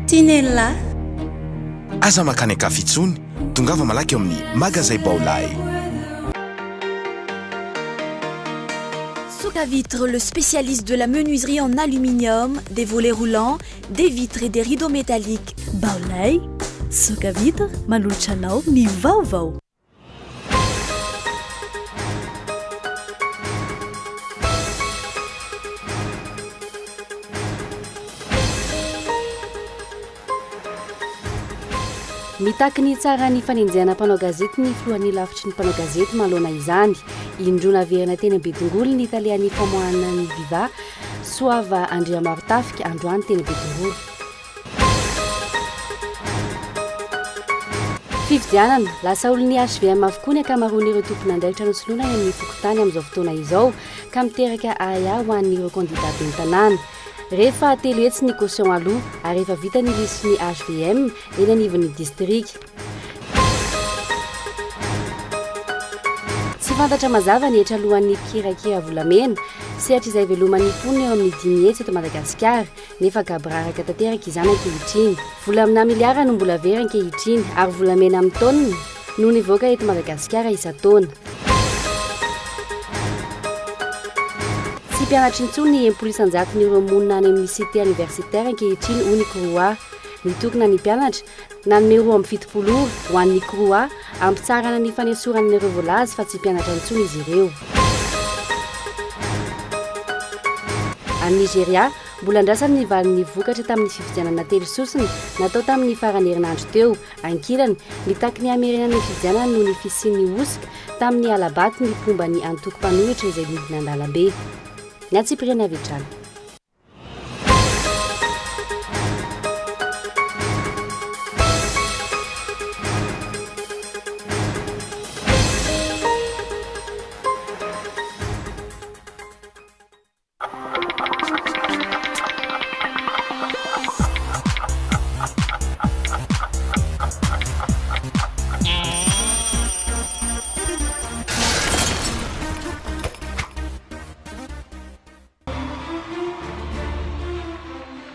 Tian'elah. Aza mankany an-kafa intsony, tongava malaky ao amin'ny Magazay Baolai. Soka Vitre, le spécialiste de la menuiserie en aluminium, des volets roulants, des vitres et des rideaux métalliques. Baolai, Soka Vitre, manolotra anao ny vaovao. Mitaky ny hitsaran'ny fanenjehana mpanao gazety ny filohan'ny lafitry ny mpanao gazety manoloana izany. Indroa naverina teny Betongolo ny talehan'ny famoahana ny Viva, Soava Andriamarotafika, androany teny Betongolo. Fifidianana, lasa olon'ny HVM avokoa ny ankamaroan'ireo tompon'andraikitra nosoloina any amin'ny fokontany amin'izao fotoana izao ka miteraka ahiahy ho an'ireo kandida ben'ny tanàna. Re fa 300 ny caution aloa ary efa vita ny lisitry ny hvm eny anivon'ny distrika. Tsy fantatra mazava ny hetra aloan'ny mpikirakira volamena, sehatra izay iveloman'ny mponina eo amin'ny 500 eto Madagasikara, nefa gaboraraka tanteraka izany ankehitriny. Vola amina miliara no mbola very ankehitriny ary volamena amin'ny taonina no nivoaka eto Madagasikara isan-taona. Tsy mpianatra intsony ny 60 isan-jaton'ireo monina any amin'ny cité universitaire ankehitriny hoy ny CROUA. Nitokona ny mpianatra, nanome 72 ora ho an'ny CROUA hampitsaharana ny fanesorana ireo voalaza fa tsy mpianatra intsony izy ireo. Any Nigeria, mbola andrasana ny valin'ny vokatra tamin'ny fifidianana telo sosona natao tamin'ny faran'ny herinandro teo. Ankilany, mitaky ny hamerenana ny fifidianana noho ny fisian'ny hosoka tamin'ny hala-bato ny mpomba ny antoko mpanohitra izay nidina an-dalambe. Ny antsipiriany avy hatrany.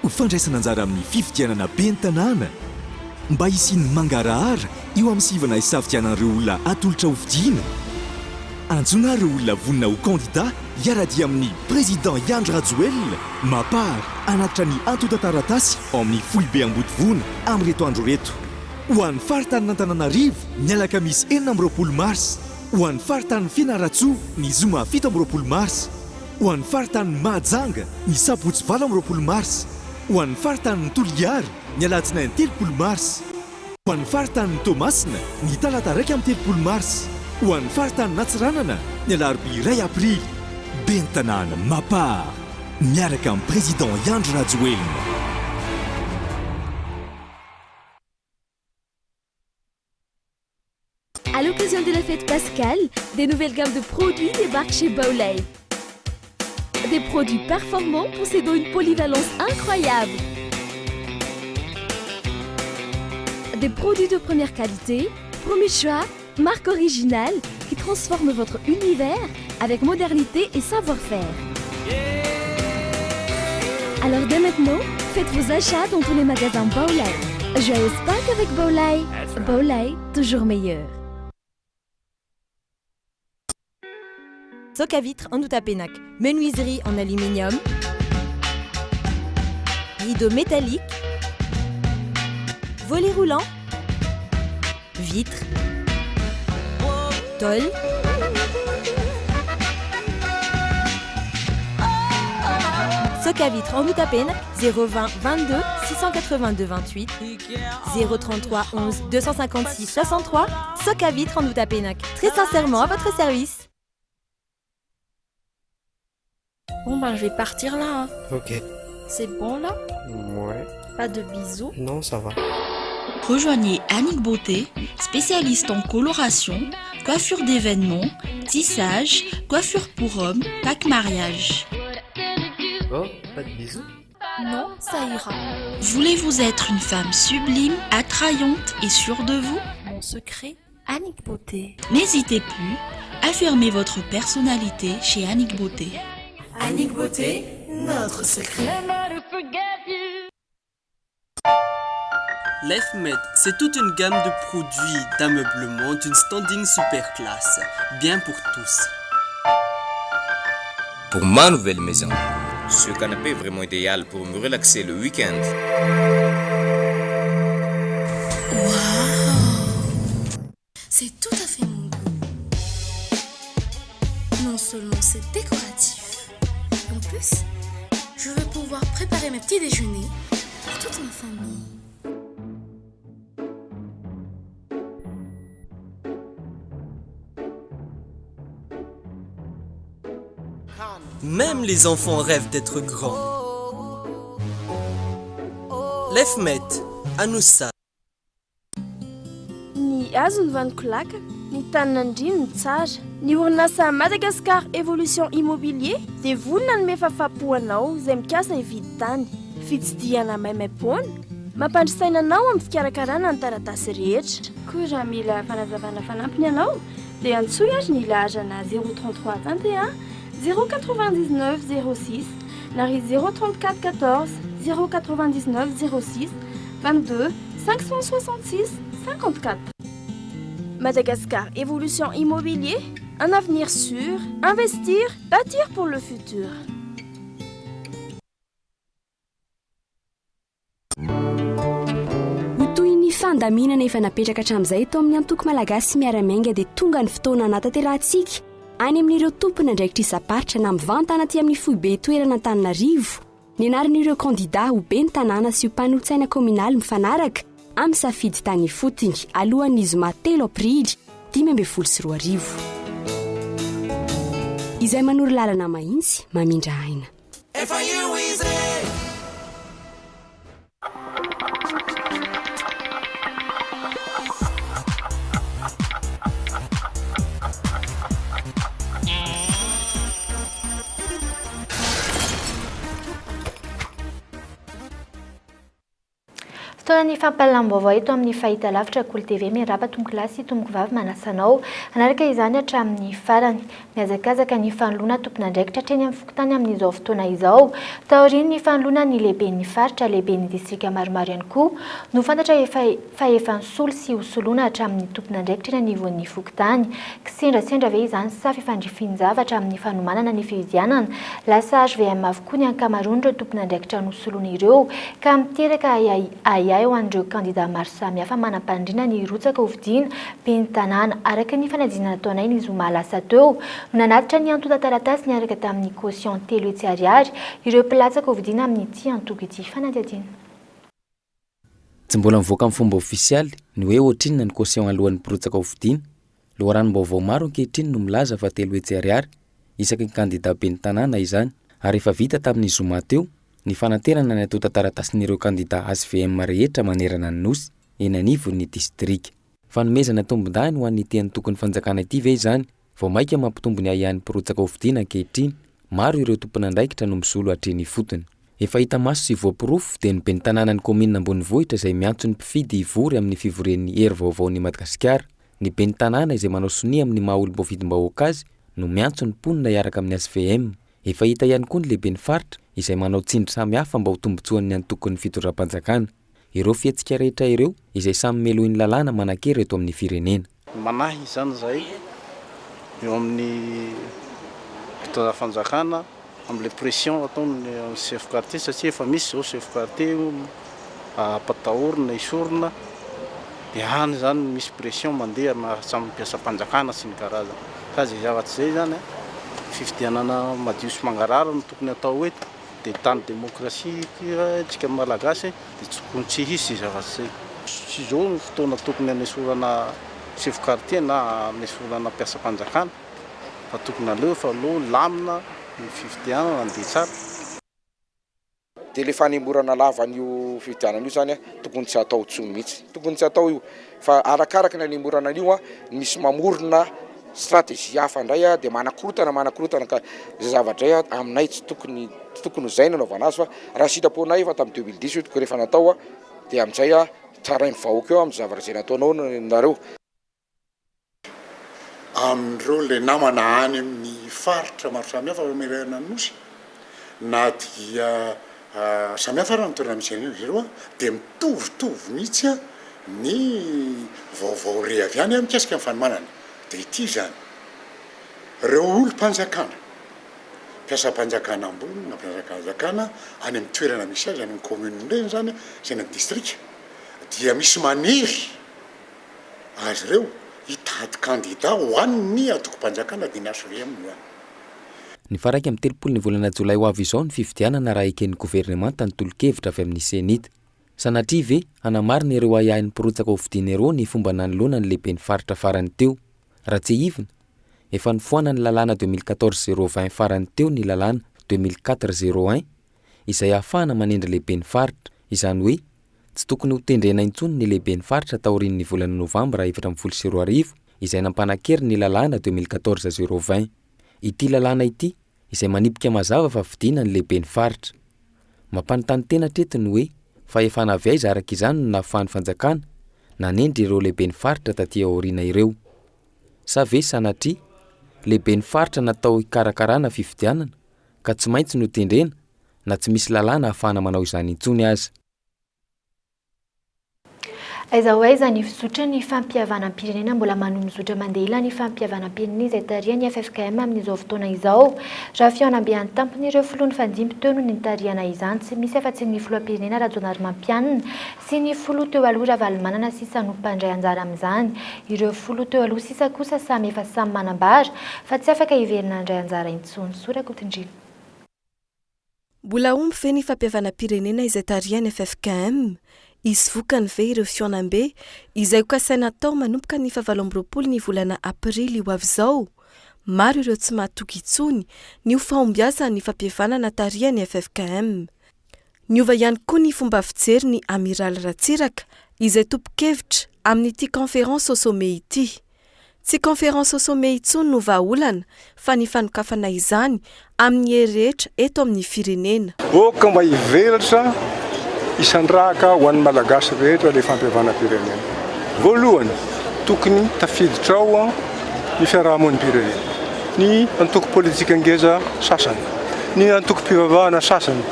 Ho fandraisana anjara amin'ny fifidianana ben'ny tanàna, mba hisian'ny mangarahara eo amin'ny sivana hisafidianana ireo olona atolotra hofidiana. Antsoina ireo olona vonona ho kandida hiara-dia amin'ny Président Andry Rajoelina, Mapar, hanatitra ny antontan-taratasy ao amin'ny foibe Ambodivona amin'ireto andro ireto. Ho an'ny faritanin'Antananarivo, ny alakamisy 26 marsa. Ho an'ny faritanin'i Fianarantsoa, ny zoma 27 marsa. Ho an'ny faritanin'i Mahajanga, ny sabotsy 28 marsa. Ho an'ny faritanin'i Toliara, ny alatsinainy 30 marsa. Ho an'ny faritanin'i Toamasina, ny talata 31 marsa. Ho an'ny faritanin'Antsiranana, ny alarobia iray aprily. Ben'ny tanàna Mapar, miaraka amin'ny Président Andry Rajoelina. À l'occasion de la fête pascale, des nouvelles gammes de produits débarquent chez Baolai. Des produits performants possédant une polyvalence incroyable. Des produits de première qualité, premier choix, marque originale qui transforme votre univers avec modernité et savoir-faire. Alors dès maintenant, faites vos achats dans tous les magasins Baolai. Joyeuse Pâques avec Baolai. Baolai, toujours meilleur. Soc à vitre en Outapenac, menuiserie en aluminium, rideaux métalliques, volets roulants, vitres, tôle, Soc à vitre en Outapenac, 020 22 682 28, 033 11 256 63, Soc à vitre en Outapenac, très sincèrement à votre service. Bon ben je vais partir là. Hein. Ok. C'est bon là Ouais. Pas de bisous Non, ça va. Rejoignez Annick Beauté, spécialiste en coloration, coiffure d'événements, tissage, coiffure pour hommes, pack mariage. Oh, pas de bisous Non, ça ira. Voulez-vous être une femme sublime, attrayante et sûre de vous Mon secret, Annick Beauté. N'hésitez plus, affirmez votre personnalité chez Annick Beauté. Annick Beauté, notre secret. Lefmed, c'est toute une gamme de produits d'ameublement d'une standing super classe, bien pour tous. Pour ma nouvelle maison, ce canapé est vraiment idéal pour me relaxer le week-end. C'est tout à fait mon goût. Non seulement c'est décoratif, en plus, je vais pouvoir préparer mes petits déjeuners pour toute ma famille. Même les enfants rêvent d'être grands. Lefmet, Anoussa. Ny hazo no vanon-kolaka, ny tanin'Andriana no tsara. Ny orinasa Madagascar Evolution Immobilier dia vonona hanome fahafahampo anao izay mikasa hividy tany. Fitsidihana maimaimpoana, mampandry saina anao amin'ny fikarakarana ny taratasy rehetra. Koa raha mila fanazavana fanampiny ianao dia antsoy ary ny laharana 033 21 099 06 na ry 034 14 099 06 22 566 54. Madagascar Evolution Immobilier, un avenir sûr, investir, bâtir pour le futur. Ho toy ny fandaminana efa napetraka hatramin'izay eto amin'ny antoko Malagasy Miara-Miainga dia tonga ny fotoana hanatanterahantsika any amin'ireo tompon'andraikitra isam-paritra na mivantana aty amin'ny foibe toerana Antananarivo ny anaran'ireo kandidà ho ben'ny tanàna sy ho mpanolotsaina kaominaly mifanaraka amin'ny safidy tany ifotony alohan'ny zoma telo aprily 2015. Izay manoro lalana mahitsy mamindra aina. Efa eo izy e! Fotoanan'ny fampahalalam-baovao eto amin'ny fahitalavitra Kolo TV. Miarahaba tompokolahy sy tompokovavy manasa anao hanaraka izany hatramin'ny farany. Mihazakazaka ny fanoloana tompon'andraikitra hatreny amin'ny fokontany amin'izao fotoana izao. Taorian'ny fanoloana ny lehiben'ny faritra, lehiben'ny distrika maromaro ihany koa no fantatra efa fa efa nisolo sy hosoloana hatramin'ny tompon'andraikitra eny anivon'ny fokontany. Kisendrasendra ve izany sa fifandrifian-javatra amin'ny fanomanana ny fifidianana? Lasa hvm avokoa ny ankamaroan'ireo tompon'andraikitra nosoloana ireo ka miteraka ahiahy ho an'ireo kandida maro samihafa manam-paniriana ny hirotsaka hofidiana ben'ny tanàna. Araka ny fanadinana nataonay ny zoma lasa teo no nanatitra ny antontan-taratasy niaraka tamin'ny caution 300 ariary ireo mpilatsaka hofidiana amin'ity antoko ity. Fanadihadiana. Tsy mbola mivoaka amin'ny fomba ofisialy ny hoe ohatrinona ny caution aloan'ny mpirotsaka hofidiana. Loharanom-baovao maro ankehitriny no milaza fa 300 ariary isaky ny kandida ben'ny tanàna izany ary efa vita tamin'ny zoma teo ny fanaterana ny antontan-taratasin'ireo kandida hvm rehetra manerana ny Nosy eny anivon'ny distrika. Fanomezana tombondahiny ho an'ity antokon'ny fanjakana ity ve izany? Vao mainka mampitombo ny ahiahin'ny mpirotsaka hofidiana ankehitriny, maro ireo tompon'andraikitra no misolo hatreny ifotony. Efa hita maso sy voaporofo dia ny ben'ny tanànan'ny kaominina ambonivohitra izay miantso ny mpifidy hivory amin'ny fivorian'ny Hery Vaovaon'i Madagasikara. Ny ben'ny tanàna izay manao sonia amin'ny maha olom-boafidim-bahoaka azy no miantso ny mponina hiaraka amin'ny hvm. Efa hita ihany koa ny lehiben'ny faritra izay manao tsindry samihafa mba ho tombontsoan'ny antokon'ny fitondram-panjakana. Ireo fihetsika rehetra ireo izay samy melohin'ny lalàna manan-kery eto amin'ny firenena. Manahy izany izahay eo amin'ny mpitondra fanjakana amin'ilay pression ataony amin'ny chef quartier satria efa misy izao chef quartier ampatahorina, esorina dia any izany misy pression mandeha hatramin'ny mpiasam-panjakana sy ny karazany. Ka izay zavatra izay izany fifidianana madio sy mangarahara no tokony atao eto. Dia tany demokrasia ity tsika malagasy dia tokony tsy hisy izay zavatra izay. Tsy izao no fotoana tokony hanesorana chef quartier na hanesorana mpiasam-panjakana fa tokony aleo efa aloha lamina ny fifidianana handeha tsara. Dia le fanemorana lava an'io fifidianana io zany tokony tsy atao intsony mihitsy. Tokony tsy atao io fa arakaraka ny anemorana an'io misy mamorona Stratégie hafa indray dia manakorontana manakorontana ka izay zavatra izay aminay tsy tokony tsy tokony ho izay no anaovana azy fa raha sitraponay efa tamin'ny 2010 io tokony efa natao dia amin'izay tsarain'ny vahoaka eo amin'ny zavatra izay nataonao nareo. Amin'ireo ilay namana any amin'ny faritra maro samihafa manerana ny Nosy na dia. Samy hafa raha ny toerana misy an'io ry zareo dia mitovitovy mihitsy ny vaovao re avy any mikasika ny fanomanana. Dia ity izany, ireo olom-panjakana, mpiasam-panjakana ambony na mpiasam-panjakana any amin'ny toerana misy azy, any amin'ny commune ireny izany sy any amin'ny distrika dia misy manery azy ireo hitady kandida ho an'ny antokom-panjakana dia ny hvm izany. Ny faha 31 ny volana jolay ho avy izao ny fifidianana raha eken'ny governemanta ny tolo-kevitra avy amin'ny Cenit. Sanatria ve hanamarina ireo ahiahin'ny mpirotsaka ho fidiana ireo ny fomba nanoloana ny lehiben'ny faritra farany teo? Raha tsiahivina, efa nofoanan'ny lalàna 2014 zéro vingt farany teo ny lalàna 2004 zéro un izay ahafahana manendry lehiben'ny faritra, izany hoe tsy tokony ho tendrena intsony ny lehiben'ny faritra taorian'ny volana novambra 2014 izay nampanan-kery ny lalàna 2014 zéro vingt. Ity lalàna ity izay manipika mazava fa fidiana ny lehiben'ny faritra. Mampanontany tena hatreto ny hoe fahefana avy aiza araka izany no nahafahan'ny fanjakana nanendry ireo lehiben'ny faritra taty aoriana ireo? Sa ve sanatria lehiben'ny faritra natao hikarakarana fifidianana ka tsy maintsy notendrena na tsy misy lalàna ahafahana manao izany intsony aza? Aiza ho aiza ny fizotran'ny fampihavanam-pirenena? Mbola manohy mizotra mandeha ila ny fampihavanam-pirenena izay tarihan'ny ffkm amin'izao fotoana izao. Raha fihaonambe an-tampon'ireo filoha nifandimby teo no nitarihana izany, tsy misy afa-tsy ny filoham-pirenena Rajaonarimampianina sy ny filoha teo aloha Ravalomanana sisa no mpandray anjara amin'izany. Ireo filoha teo aloha sisa kosa samy efa samy manambara fa tsy afaka hiverina handray anjara intsony. Soa Rakotondriana. Mbola hahomby ve ny fampihavanam-pirenena izay tarihan'ny ffkm? Hisy vokany ve ireo fihaonambe izay hokasaina hatao manomboka ny fahavalo amby 20 ny volana aprily ho avy izao? Maro ireo tsy mahatoky intsony ny ho fahombiazan'ny fampihavanana tarihan'ny ffkm. Niova ihany koa ny fomba fijery ny Amiraly Ratsiraka izay tompon-kevitra amin'ity Conférence au sommet ity. Tsy conférence au sommet intsony no vahaolana fa ny fanokafana izany amin'ny hery rehetra eto amin'ny firenena. Aoka mba hivelatra hisandrahaka ho an'ny Malagasy rehetra ilay fampihavanam-pirenena. Voalohany, tokony tafiditra ao ny fiarahamonim-pirenena, ny antoko politika ngeza sasany, ny antokom-pivavahana sasany,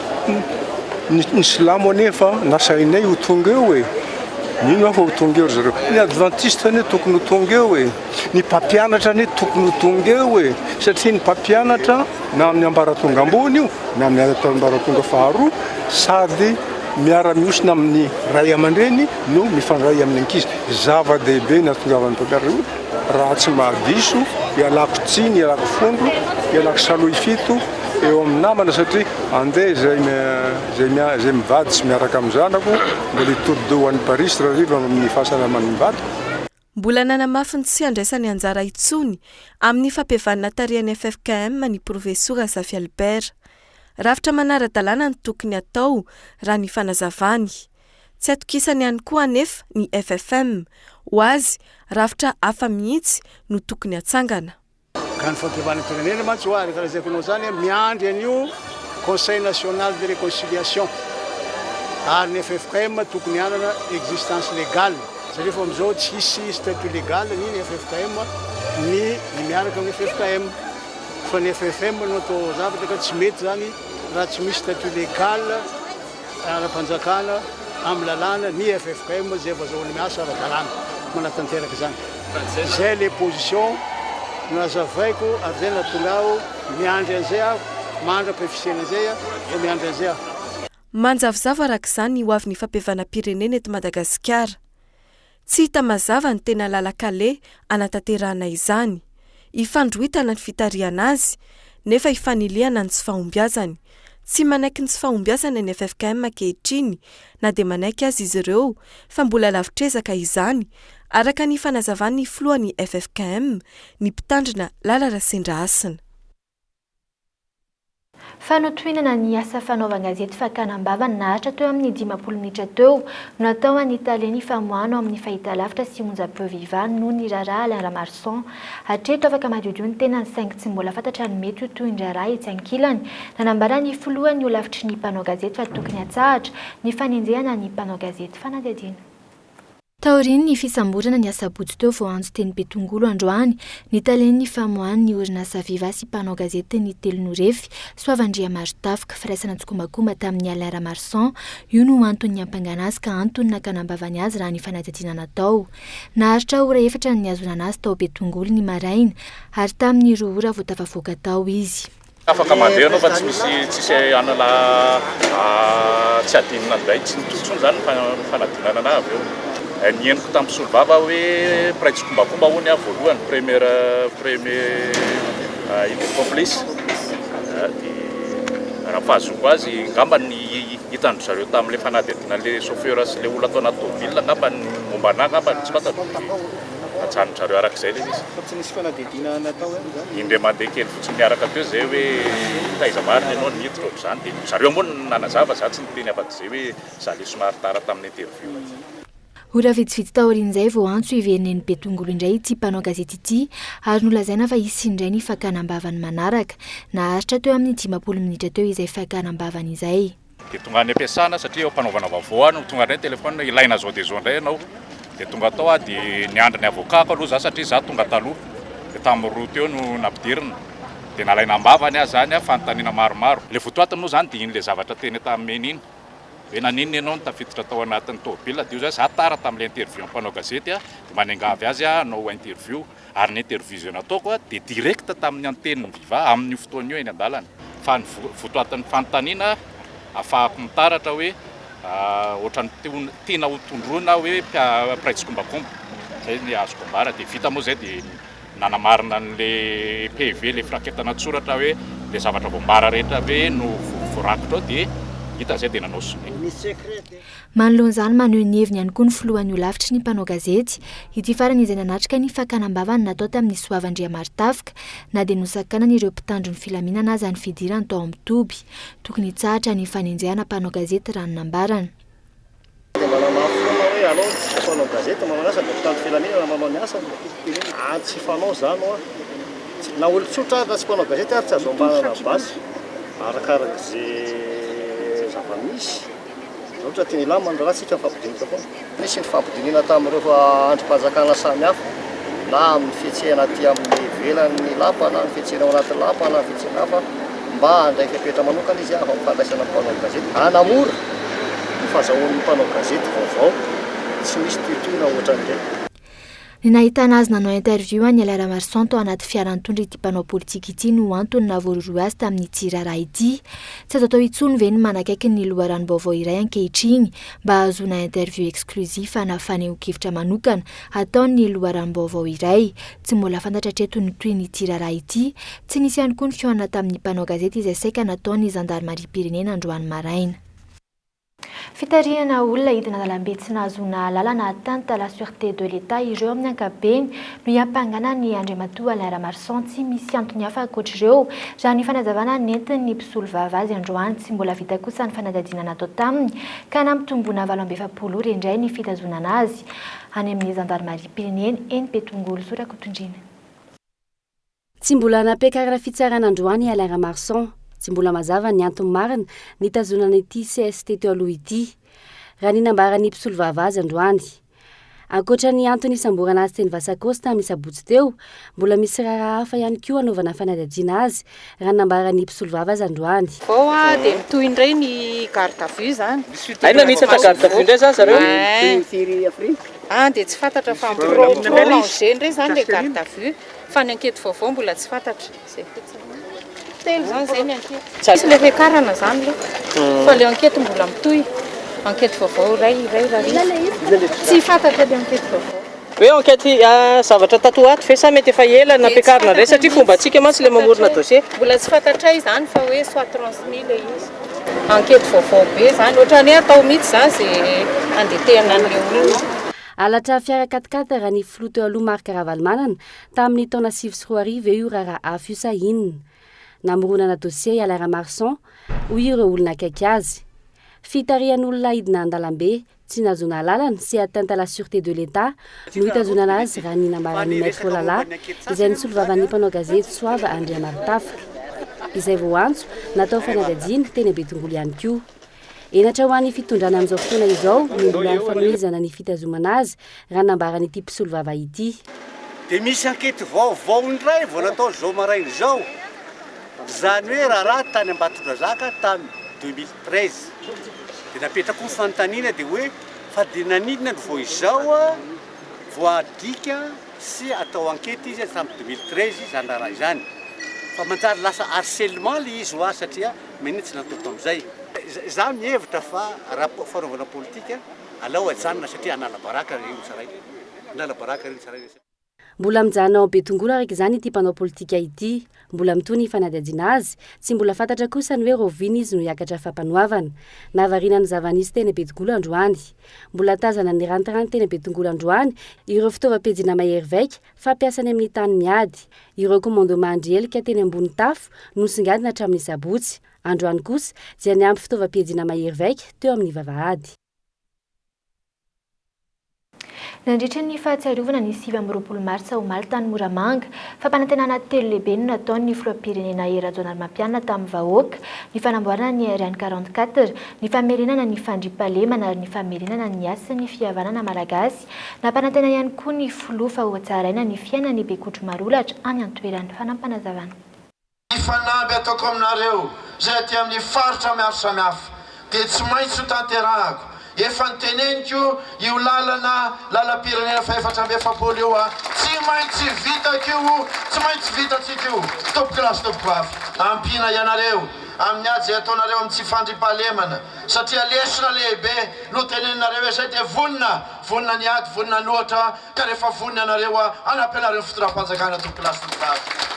ny silamo anefa nasainay ho tonga eo e! Mino aho fa ho tonga eo ry zareo. Ny advantista anie tokony ho tonga eo e! Ny mpampianatra anie tokony ho tonga eo e! Satria ny mpampianatra na amin'ny ambaratonga ambony io na amin'ny ambaratonga faharoa sady miara-mihosina amin'ny ray aman-dreny no mifandray amin'ny ankizy. Zava-dehibe ny hahatongavan'ny mpampianatra io. Raha tsy mahadiso, ialako tsiny, ialako fondro, ialako salohy fito eo amin'ny namana satria andeha izay izay mivady tsy miaraka amin'ny zanako, mbola hitodi-doha ho any Parisy rahariva amin'ny fahasalaman'ny vadiko. Mbola nanamafy ny tsy handraisany anjara intsony amin'ny fampihavanana tarihan'ny ffkm ny Profesora Zafy Albert. Rafitra manara-dalàna no tokony hatao raha ny fanazavany. Tsy atokisany ihany koa anefa ny ffm. Ho azy, rafitra hafa mihitsy no tokony hatsangana. Ka ny fampihavanam-pirenena mantsy hoa araka lazaiko anao zany a, miandry an'io Conseil national de réconciliation ary ny ffkm tokony hanana existence légale satria fa amizao tsisy statut légal ny ny ffkm ny ny miaraka amin'ny ffkm fa ny ffm no atao zavatra ka tsy mety zany raha tsy misy statut légal ara-panjakana amin'ny lalàna ny ffkm zay vao azahoany miasa ara-dalàna manatanteraka izany. Zay le position nazavaiko ary zay nahatonga aho miandry an'izay aho mandra-pifisiana an'izay aho vao miandry an'izay aho. Manjavozavo araka izany ny hoavin'ny fampihavanam-pirenena eto Madagasikara. Tsy hita mazava ny tena lalan-kaleha hanatanterahana izany. Ifandroritana ny fitarihana azy, nefa ifanilihana ny tsy fahombiazany. Tsy manaiky ny tsy fahombiazana ny ffkm ankehitriny, na dia manaiky aza izy ireo fa mbola lavitr'ezaka izany, araka ny fanazavan'ny filohan'ny ffkm, ny mpitandrina Lala Rasendrahasina. Fanotohinana ny asa fanaovan-gazety fakana am-bavany naharitra teo amin'ny 50 minitra teo no natao an'ny tale ny famoahana ao amin'ny fahitalavitra sy onjam-peo Viva noho ny raharaha Alain Ramaroson. Hatreto afaka madiodio ny tenany saingy tsy mbola fantatra ny mety ho tohin'ny raharaha etsy ankilany. Nanambara ny filohan'ny holafitry ny mpanao gazety fa tokony hatsahatra ny fanenjehana ny mpanao gazety. Fanadihadiana. Taorian'ny fisamborana ny asabotsy teo voaantso teny Betongolo androany ny talen'ny famoahan'ny orinasa Viva sy mpanao gazety ny Telonorefy, Soava Andriamarotafika, firaisana tsikombakomba tamin'i Alain Ramarison. Io no antony niampangana azy ka antony nakana am-bavany azy raha ny fanadihadiana natao. Naharitra ora efatra ny nihazonana azy tao Betongolo ny maraina ary tamin'ny 2 ora vao tafavoaka tao izy. Afaka mandeha ianao fa tsy misy tsisy hanana tsy hadinina indray tsy mitohy intsony izany ny fanadinana anah avy eo. Ny henoko tamin'ny mpisolovava hoe mpiray tsikombakomba hono aho voalohany première premier ino complice dia raha fahazoako azy angamba ny hitan-dry zareo tamin'ilay fanadihadiana an'ilay chauffeur sy ilay olona tao anaty tomobile angamba ny momba anah angamba tsy fantatro dia Ajanon-dry zareo araka izay ilay izy. Fa tsy nisy fanadihadiana natao ihany izany? Indray mandeha kely fotsiny niaraka teo izay hoe taiza marina ianao no niditra ohatr'izany dia zareo moa no nanazava, za tsy niteny afa-tsy izay hoe za le somary tara tamin'ny interview. Ora vitsivitsy taorian'izay vao antso hiverina eny Betongolo indray ity mpanao gazety ity ary nolazaina fa hisy indray ny fakana am-bavany manaraka. Naharitra teo amin'ny 50 minitra teo izay fakana am-bavany izay. Dia tonga any am-piasana satria eo am-panaovana vaovao aho no tonga indray ny téléphone, ilaina zao dia zao indray ianao. Dia tonga tao aho dia niandry ny avocat-ko aloha za satria za tonga taloha. Dia tamin'ny roa teo no nampidirina. Dia nalaina am-bavany aho izany, fanontaniana maromaro. Ilay votoatiny moa izany dia iny ilay zavatra teny Antanimena iny. Hoe naninona ianao no tafiditra tao anatin'ny tômôbila. Dia hoy za, za tara tamin'ilay interview amin'ny mpanao gazety dia mba niangavy azy aho hanao interview. Ary ny interview izay nataoko dia direct tamin'ny antenne Viva amin'io fotoana io eny an-dalana. Fa ny votoatin'ny fanontaniana ahafahako mitaratra hoe ohatran'ny tiana ho tondroina hoe mpiray tsikombakomba. Izay ny azoko ambara. Dia vita moa izay dia nanamarina an'ilay PV, ilay firaketana an-tsoratra hoe ilay zavatra voambara rehetra ve no voarakitra ao dia hita izay dia nanao sonia. Manoloana izany, maneho ny heviny ihany koa ny filohan'ny holafitry ny mpanao gazety, ity farany izay nanatrika ny fakana am-bavany natao tamin'i Soava Andriamarotafika, na dia nosakanan'ireo mpitandro ny filaminana aza ny fidirany tao amin'ny toby. Tokony hitsahatra ny fanenjehana mpanao gazety raha ny nambarany. Dia manamafy foana hoe alao tsy mpanao gazety manao ny asany dia mpitandro filaminana manao ny asany. Ah tsy fanao izany hoa. Na olon-tsotra ary na tsy mpanao gazety ary tsy azo ambanana basy. Arakaraka izay zava-misy. Ohatra aty Ilam ny raharaha tsika mifampidinika foana. Nisy ny fifampidinihana tamin'ireo andrim-panjakana samihafa na amin'ny fihetsehana aty amin'ny ivelan'ny lapa na ny fihetsehana ao anaty lapa na fihetsehana hafa mba handray fepetra manokana izy amin'ny fandraisana ny mpanao gazety hanamora ny fahazahoan'ny mpanao gazety vaovao tsy misy tohitohina ohatran'ireny. Ny nahitana azy nanao interview an'i Alain Ramarison tao anaty fiara nitondra ity mpanao politika ity no antony nahavoarohirohy azy tamin'ity raharaha ity. Tsy azo atao intsony ve ny manakaiky ny loharanom-baovao iray ankehitriny mba hahazoana interview exclusif na fanehoan-kevitra manokana ataon'ny loharanom-baovao iray? Tsy mbola fantatra hatreto ny tohin'ity raharaha ity. Tsy nisy ihany koa ny fihaonana tamin'ny mpanao gazety izay saika nataon'ny zandarimariam-pirenena androany maraina. Fitarihana olona hidina an-dalambe tsy nahazoana alalana atteinte à la sûreté de l'Etat ireo amin'ny ankapobeny no hiampangana an'i Andriamatoa Alain Ramarison tsy misy antony hafa ankoatr'ireo raha ny fanazavana nentin'ny mpisolovava azy androany tsy mbola vita kosa ny fanadihadiana natao taminy ka nampitomboina 48 ora indray ny fitazonana azy any amin'ny zandarimariam-pirenena eny Betongolo Sorakotondriana. Tsy mbola nampiakarina fitsarana androany i Alain Ramarson. Tsy mbola mazava ny antony marina nitazonana ity cst teo aloha ity, raha ny nambaran'ny mpisolovava azy androany. Ankoatra ny antony nisamborana azy teny Vasacosta amin'ny sabotsy teo, mbola misy raharaha hafa ihany koa hanaovana fanadihadiana azy, raha ny nambaran'ny mpisolovava azy androany. Vao dia mitohy indray ny garde à vue zany. Aiza misy atra garde à vue indray zany zareo? Ah dia tsy fantatra fa prolongé indray zany le garde à vue. Fa ny ankety vaovao mbola tsy fantatra. Izay fotsiny. Telo izany izay ny ankety. Tsisy ilay fiakarana izany aloha. Fa ilay ankety mbola mitohy. Ankety vaovao iray, iray rariva. Tsy fantatra ilay ankety vaovao. Hoe enquête zavatra tato ho ato ve sa mety efa ela nampiakarina indray satria fombantsika mantsy ilay mamorona dossier. Mbola tsy fantatray izany fa hoe soit transmis ilay izy. Enquête vaovao be izany. Ohatran'ny hoe atao mihitsy izany izay handetehana an'ilay olona. Halatra fiara quat-quatre raha ny filoha teo aloha Marc Ravalomanana tamin'ny taona 2009 eo io raharaha afo io sa inona? Namoronana dossier i Alain Ramarson, hoy ireo olona akaiky azy. Fitarihan'olona hidina an-dalambe tsy nahazoana alalana sy atteinte à la sûreté de l'Etat no hitazonana azy raha ny nambaran'ny Maître Lala izay nisolovavan'ny mpanao gazety Soava Andriamarotafika izay voaantso natao fanadihadiana teny Betongolo ihany koa. Henatra ho an'ny fitondrana amin'izao fotoana izao ny mbola fanohizana ny fitazomana azy, raha nambaran'ity mpisolovava ity. Dia misy ankety vaovao indray vao natao izao maraina izao, izany hoe raharaha tany Ambatondrazaka tamin'ny 2013. Dia napetrako ny fanontaniana dia hoe fa dia naninona no vao izao vao adika sy atao ankety izy hatramin'ny 2013 izany raharaha izany. Fa manjary lasa harcèlement ilay izy hoa satria maninona tsy natao tamin'izay. Izaho mihevitra fa raha fanaovana politika alao ajanona satria hanala baraka ireo tsaraina. Hanala baraka ireo tsaraina. Mbola mijanona ao Betongolo araka izany ity mpanao politika ity. Mbola mitohy ny fanadihadiana azy. Tsy mbola fantatra kosa ny hoe rahoviana izy no hiakatra fampanoavana. Nahavariana ny zava-nisy teny Betongolo androany. Mbola tazana nirantiranty teny Betongolo androany ireo fitaovam-piadiana mahery vaika fampiasa any amin'ny tany miady. Ireo komando mandry helika teny ambony tafo nosongadina hatramin'ny sabotsy. Androany kosa dia niampy fitaovam-piadiana mahery vaika teo amin'ny vavahady. Nandritra ny fahatsiarovana ny 29 martsa omaly tany Moramanga, fampanantenana telo lehibe no nataon'ny filoham-pirenena Hery Rajaonarimampianina tamin'ny vahoaka, ny fanamboarana ny RN 44, ny famerenana ny fandriampahalemana ary ny famerenana ny hasin'ny fihavanana malagasy. Nampanantena ihany koa ny filoha fa hohatsaraina ny fiainan'ny Bekotro Marolatra any an-toerana. Fanampinazavana. Ny fanamby ataoko aminareo izay aty amin'ny faritra maro samihafa dia tsy maintsy ho tanterahako. Efa noteneniko io lalana lalam-pirenena faha-44 io a, tsy maintsy vitako io, tsy maintsy vitantsika io, tompokolahy sy tompokovavy. Ampiana ianareo amin'ny ady izay ataonareo amin'ny tsy fandriampahalemana satria lesona lehibe no teneninareo hoe izay dia vonona, vonona ny ady, vonona ny ohatra ka rehefa vonona ianareo hanampy anareo ny fitondram-panjakana tompokolahy sy tompokovavy.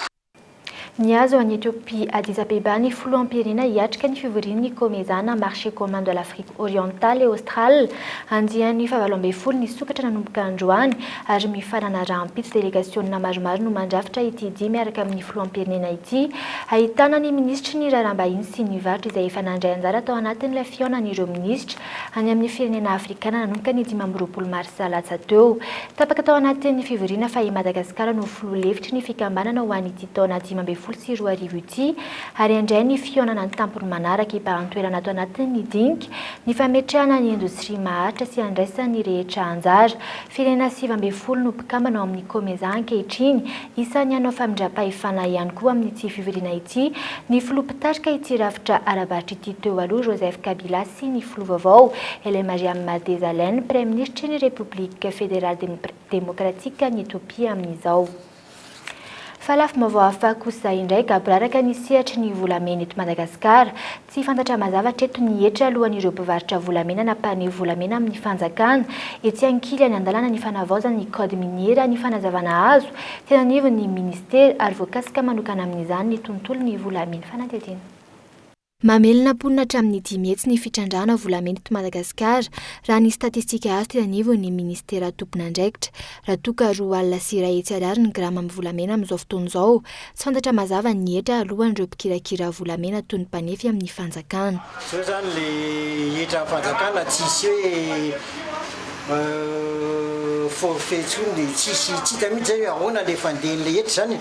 Nihazo an'i Ethiopie Addis Abeba ny filoham-pirenena hiatrika ny fivorian'ny Comesa na Marché commun de l'Afrique Orientale et Australe andiany fahavalo ambin'ny folo nisokatra nanomboka androany ary mifarana rahampitso. Delegasionina maromaro no mandrafitra ity dia miaraka amin'ny filoham-pirenena ity ahitana ny minisitry ny raharaham-bahiny sy ny varotra izay efa nandray anjara tao anatin'ilay fihaonan'ireo minisitra any amin'ny firenena afrikana nanomboka ny 25 marsa latsa teo. Tapaka tao anatin'ny fivoriana fa i Madagasikara no filoha lefitry ny fikambanana ho an'ity taona 2015 ity ary handray ny fihaonana an-tampony manaraka hibahan-toerana ato anatin'ny dinika ny fametrahana ny indostria maharitra sy handraisan'ny rehetra anjara. Firenena 19 no mpikambana ao amin'ny Comesa ankehitriny. Isan'ny hanao famindram-pahefana ihany koa amin'ity fivoriana ity ny filoha mpitarika ity rafitra ara-barotra ity teo aloha Joseph Kabila sy ny filoha vaovao Hailemariam Desalegn, praiminisitry ny Repoblika Federaly Demokratikan'i Etiopia amin'izao. Fa lafim-baovao hafa kosa indray, gaboraraka ny sehatry ny volamena eto Madagasikara. Tsy fantatra mazava hatreto ny hetra alohan'ireo mpivarotra volamena na mpaneho volamena amin'ny fanjakana. Etsy ankilany, andalana ny fanavaozana ny code minier raha ny fanazavana azo teny anivon'ny minisitera ary voakasika manokana amin'izany ny tontolon'ny volamena. Fanadihadiana. Mamelona mponina hatramin'ny 500 ny fitrandrahana volamena eto Madagasikara, raha ny statistika azo teny anivon'ny minisitera tompon'andraikitra. Raha toa ka 102 ariary ny grama amin'ny volamena amin'izao fotoana izao, tsy fantatra mazava ny hetra alohan'ireo mpikirakira volamena toy ny mpanefy amin'ny fanjakana. Zao zany le hetra fanjakana tsisy hoe forfait intsony, tsisy tsy hita mihitsy zay hoe ahoana le fandehan'le hetra zany e.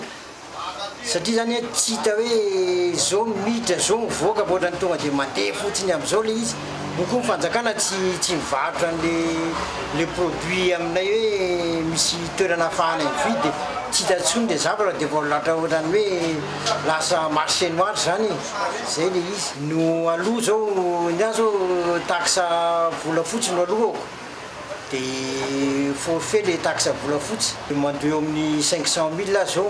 Satria zany tsy hita hoe zao miditra zao mivoaka fa ohatran'ny tonga dia mandeha fotsiny amin'izao le izy, moa koa ny fanjakana tsy tsy mivarotra an'le le produit aminay hoe misy toerana ahafahanay mividy dia tsy hita intsony le zavatra dia vao latra ohatran'ny hoe lasa marché noir zany e, zay le izy. No aloha zao ny ahy zao taxe volafotsy no alohako. Dia forfait le taxe volafotsy. Mandoa eo amin'ny 500 mille aho zao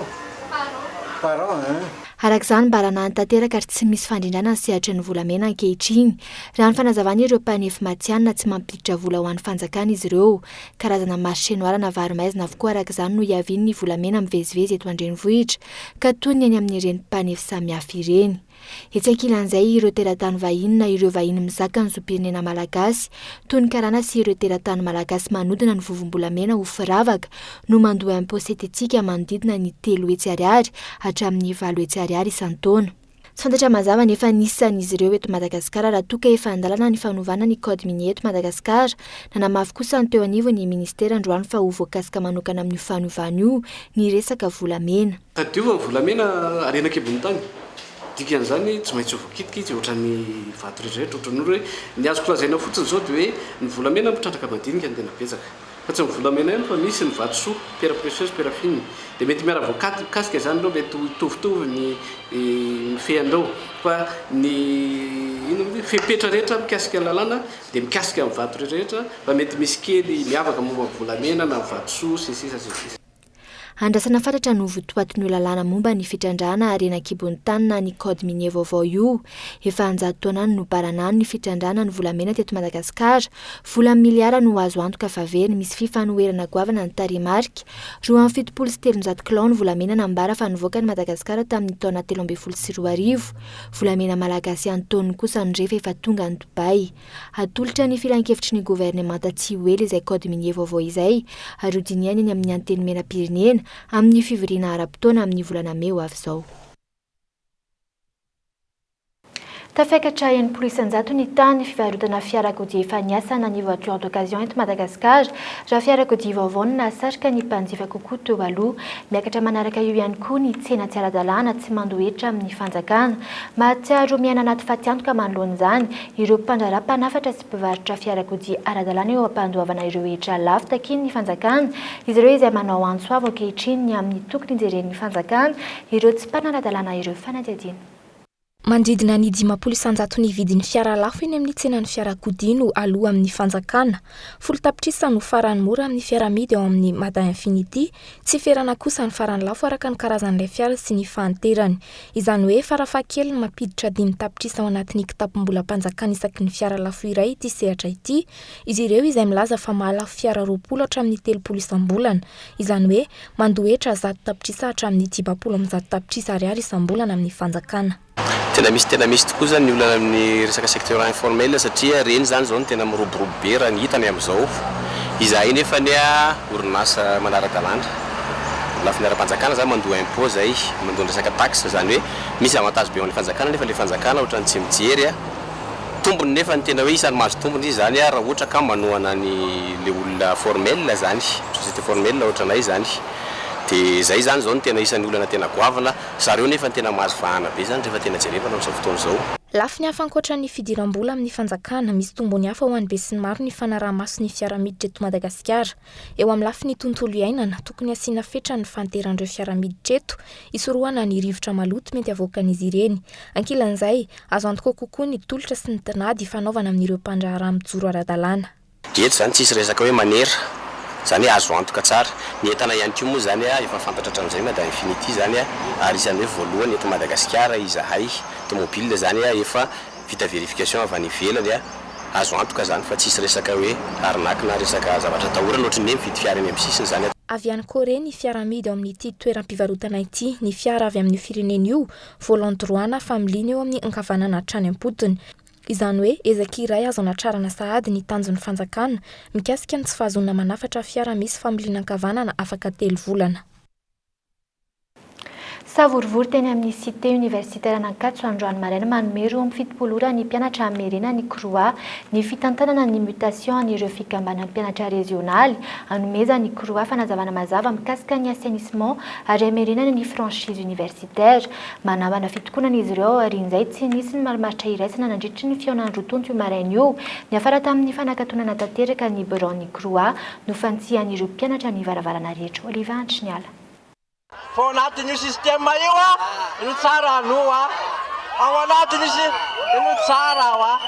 par an hein. Araka izany, mbaranahany tanteraka ary tsy misy fandrindrana ny sehatry ny volamena ankehitriny. Raha ny fanazavan'ireo mpanefy matihanina, tsy mampiditra vola ho an'ny fanjakana izy ireo. Karazana marché noir na varo-maizina avokoa araka izany no hiavian'ny volamena mivezivezy eto an-drenivohitra, ka toy ny any amin'ireny mpanefy samihafa ireny. Etsy ankilan'izay, ireo teratany vahiny na ireo vahiny mizaka ny zom-pirenena malagasy, toy ny karana sy ireo teratany malagasy manodina ny vovom-bolamena ho firavaka, no mandoa impôt synthétique manodidina ny 300 ariary hatramin'ny 800 ariary isan-taona. Tsy fantatra mazava anefa ny isan'izy ireo eto Madagasikara raha toa ka efa an-dalana ny fanovana ny code minier eto Madagasikara. Nanamafy kosa ny teo anivon'ny minisitera androany fa ho voakasika manokana amin'io fanovana io ny resaka volamena. Tadidio fa ny volamena harena an-kibon'ny tany. Dikan'izany tsy maintsy ho voakitika izy ohatran'ny vato rehetra rehetra, ohatran'ny hoe ny azoko lazaina fotsiny izao dia hoe ny volamena mitrandraka madinika no tena betsaka. Fa tsy ny volamena ihany fa misy ny vatosoa, pierre précieuse, pierre fine. Dia mety miara-voakasika izany ireo, mety ho hitovitovy ny mifehy an'ireo. Fa ny inona moa izy, fepetra rehetra mikasika ny lalàna dia mikasika ny vato rehetra fa mety misy kely miavaka momba ny volamena na ny vatosoa sy ny sisa sy ny sisa. Andrasana fatratra no votoatin'io lalàna momba ny fitrandrahana harena an-kibon'ny tany na ny code minier vaovao io. Efa an-jato taonany no baranahiny ny fitrandrahana ny volamena teto Madagasikara. Vola miliara no azo antoka fa very. Misy fifanoherana goavana ny tarehimarika. 372 kilao ny volamena nambara fa nivoaka an'i Madagasikara tamin'ny taona 2013. Volamena malagasy an-taoniny kosa no re fa efa tonga any Dubaï. Hatolotra ny filankevitry ny governemanta tsy ho ela izay code minier vaovao izay ary hodinihana eny amin'ny Antenimierampirenena amin'ny fivoriana ara-potoana amin'ny volana mey ho avy izao. Tafiakatra 60% ny tahan'ny fivarotana fiarakodia efa niasa na ny voiture d'occasion eto Madagasikara, raha fiarakodia vaovao no nahasarika ny mpanjifa kokoa teo aloha. Miakatra manaraka io ihany koa ny tsena tsy ara-dalàna tsy mandoa hetra amin'ny fanjakana. Mahatsiaro miaina anaty fatiantoka manoloana izany Ireo mpandraharaha mpanafatra sy mpivarotra fiarakodia ara-dalàna eo am-pandoavana ireo hetra lafo takian'ny fanjakana, izy ireo izay manao antso avo ankehitriny ny amin'ny tokony hijeren'ny fanjakana ireo tsy mpanara-dalàna ireo fanadihadiana. Manodidina ny 50 isan-jaton'ny vidin'ny fiara lafo eny amin'ny tsenan'ny fiarakodia no aloa amin'ny fanjakana. Folo tapitrisa no farany mora amin'ny fiara amidy ao amin'ny Mada Infinity, Tsy ferana kosa ny farany lafo araka ny karazan'ilay fiara sy ny fahanterany. Izany hoe farafahakeliny mampiditra dimy tapitrisa ao anatin'ny kitapom-bolam-panjakana isaky ny fiara lafo iray ity sehatra ity. Izy ireo izay milaza fa mahalafo fiara 20 hatramin'ny 30 isam-bolana. Izany hoe mandoa hetra zato tapitrisa hatramin'ny 150 tapitrisa ariary isam-bolana amin'ny fanjakana. Tena misy tena misy tokoa zany ny olana amin'ny resaka secteur informel satria reny zany zao no tena miroborobo be raha ny hita ny amin'izao. Izahay nefa anie orinasa manara-dalàna. Amin'ny lafiny ara-panjakana zany mandoa impôt zay, mandoa ny resaka taxe, zany hoe misy avantage be ho an'ny fanjakana nefa le fanjakana ohatran'ny tsy mijery tombony nefa ny tena hoe isan'ny mahazo tombony izy zany raha ohatra ka manohana ny le olona formel zany, société formel ohatranay zany. De zay zany zao no tena isan'ny olana tena goavana. Zareo nefa tena mahazo vahana be zany rehefa tena jerevana amin'izao fotoana izao. Lafiny hafa ankoatra ny fidiram-bola amin'ny fanjakana, misy tombony hafa ho an'ny besinimaro ny fanaraha-maso ny fiara miditra eto Madagasikara. Eo amin'ny lafiny tontolo iainana, tokony hasiana fetrany ny fahanteran'ireo fiara miditra eto, hisorohana ny rivotra maloto mety avoakan'izy ireny. Ankilan'izay, azo antoka kokoa ny tolotra sy ny tinady ifanaovana amin'ireo mpandraharaha mijoro ara-dalàna. Eto izany tsisy resaka hoe manera, izany hoe azo antoka tsara. Ny entana ihany koa moa izany efa fantatra hatramin'izay Mada Infinity izany ary isan'ny hoe voalohany eto Madagasikara izahay. Tomobile izany efa vita vérification avy any ivelany, azo antoka izany fa tsisy resaka hoe arnaque na resaka zavatra atahorana ohatran'ny hoe mividy fiara eny amin'ny sisiny izany. Avy any Corée ny fiara amidy ao amin'ity toeram-pivarotana ity. Ny fiara avy amin'io firenena io, volant droit na familiana eo amin'ny ankavanana hatrany am-potony. Izany hoe ezaka iray azo anatrarana sahady ny tanjon'ny fanjakana mikasika ny tsy fahazoana manafatra fiara misy familiana ankavanana afaka telo volana. Savorovoro teny amin'ny Cité Universitaire an'Ankatso androany maraina manome 72 ora ny mpianatra hamerena ny CROUA ny fitantanana ny mutation an'ireo fikambanan'ny mpianatra rezionaly hanomezan'ny CROUA fanazavana mazava mikasika ny assainissement ary hamerenana ny franchise universitaire. Manambana fitokonana izy ireo aorian'izay tsy nisy ny marimaritra iraisana nandritry ny fihaonan'ny roa tonta io maraina io. Niafara tamin'ny fanakatonana tanteraka ny biraon'ny CROUA nofantsihan'ireo mpianatra ny varavarana rehetra. Oliva Andriniala. Fa ao anatin'io système io no tsara aloha, ao anatin'io no tsara hoa.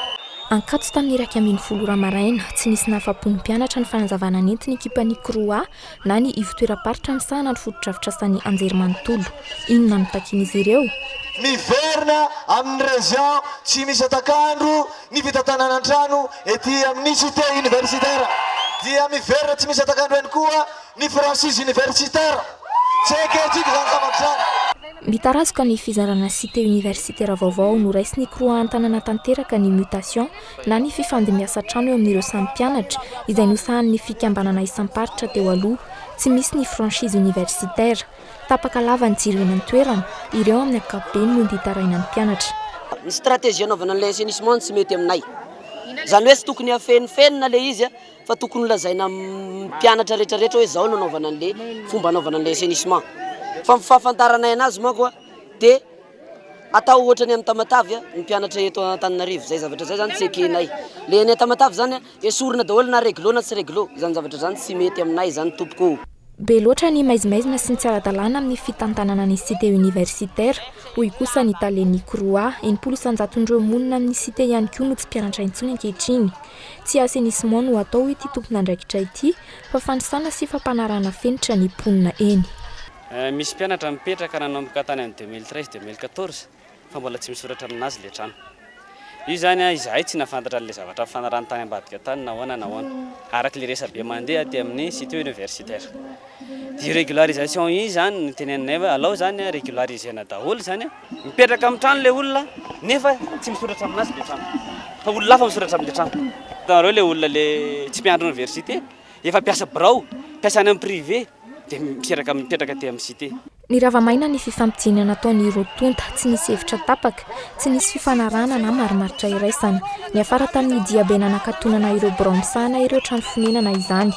Ankatso tamin'ny 11 ora maraina, tsy nisy nahafapo ny mpianatra ny fanazavana nentin'ny ekipan'ny CROUA na ny ivotoeram-paritra misahana ny fotodrafitrasan'ny anjerimanontolo. Inona no takian'izy ireo? Miverina amin'ny région tsy misy atak'andro ny fitantanana an-trano ety amin'ny cité universitaire. Dia miverina tsy misy atak'andro ihany koa ny franchise universitaire. Tsy ekentsika izany zavatra izany. Mitarazoka ny fizarana cité universitaire vaovao noraisin'ny Croix an-tanana tanteraka ny mutation na ny fifandimbiasan-trano eo amin'ireo samy mpianatra, izay nosahanin'ny fikambanana isam-paritra teo aloha. Tsy misy ny franchise universitaire. Tapaka lava ny jiro eny an-toerana, ireo amin'ny ankapobeny no nitarainan'ny mpianatra. Ny stratégie anaovana an'ilay assainissement no tsy mety aminay. Izany hoe tsy tokony hafenifenina ilay izy fa tokony holazaina amin'ny mpianatra rehetrarehetra hoe izao no anaovana an'ilay fomba anaovana an'ilay assainissement. Fa ny fahafantaranay anazy manko dia. Atao ohatra ny any Tamatave ny mpianatra eto Antananarivo, zay zavatra zay zany tsy ekenay. Le any Tamatave zany esorina daholo na réglo na tsy réglo, zany zavatra zany tsy mety aminay zany tompoko ô. Be loatra ny maizimaizina sy ny tsy ara-dalàna amin'ny fitantanana ny cité universitaire, hoy kosa ny talen'ny Croua. 60 isan-jaton'ireo monina amin'ny cité ihany koa no tsy mpianatra intsony ankehitriny. Tsy assainissement no atao, hoy ity tompon'andraikitra ity, fa fanisana sy fampanarahana fenitra ny mponina eny. Misy mpianatra mipetraka nanomboka tany amin'ny 2013, 2014 fa mbola tsy misoratra aminazy ilay trano. Io izany izahay tsy nahafantatra an'ilay zavatra nifanarahana tany ambadika tany na ahoana na ahoana, araka ilay resabe mandeha aty amin'ny cité universitaire. Dia io régularisation io izany no teneninay hoe alao izany régulariser-na daholo izany, mipetraka amin'ny trano ilay olona nefa tsy misoratra aminazy ilay trano, fa olona hafa misoratra amin'ilay trano. Hitanareo ilay olona ilay tsy mpianatra université, efa mpiasa birao, mpiasa any amin'ny privé. dia miseraka mipetraka aty amin'ny cité. Nirava maina ny fifampidinihana nataon'ny roa tonta, tsy nisy hevitra tapaka, tsy nisy fifanarahana na marimaritra iraisana. Niafara tamin'ny diabe nanakatonana ireo birao misahana ireo trano fonenana izany.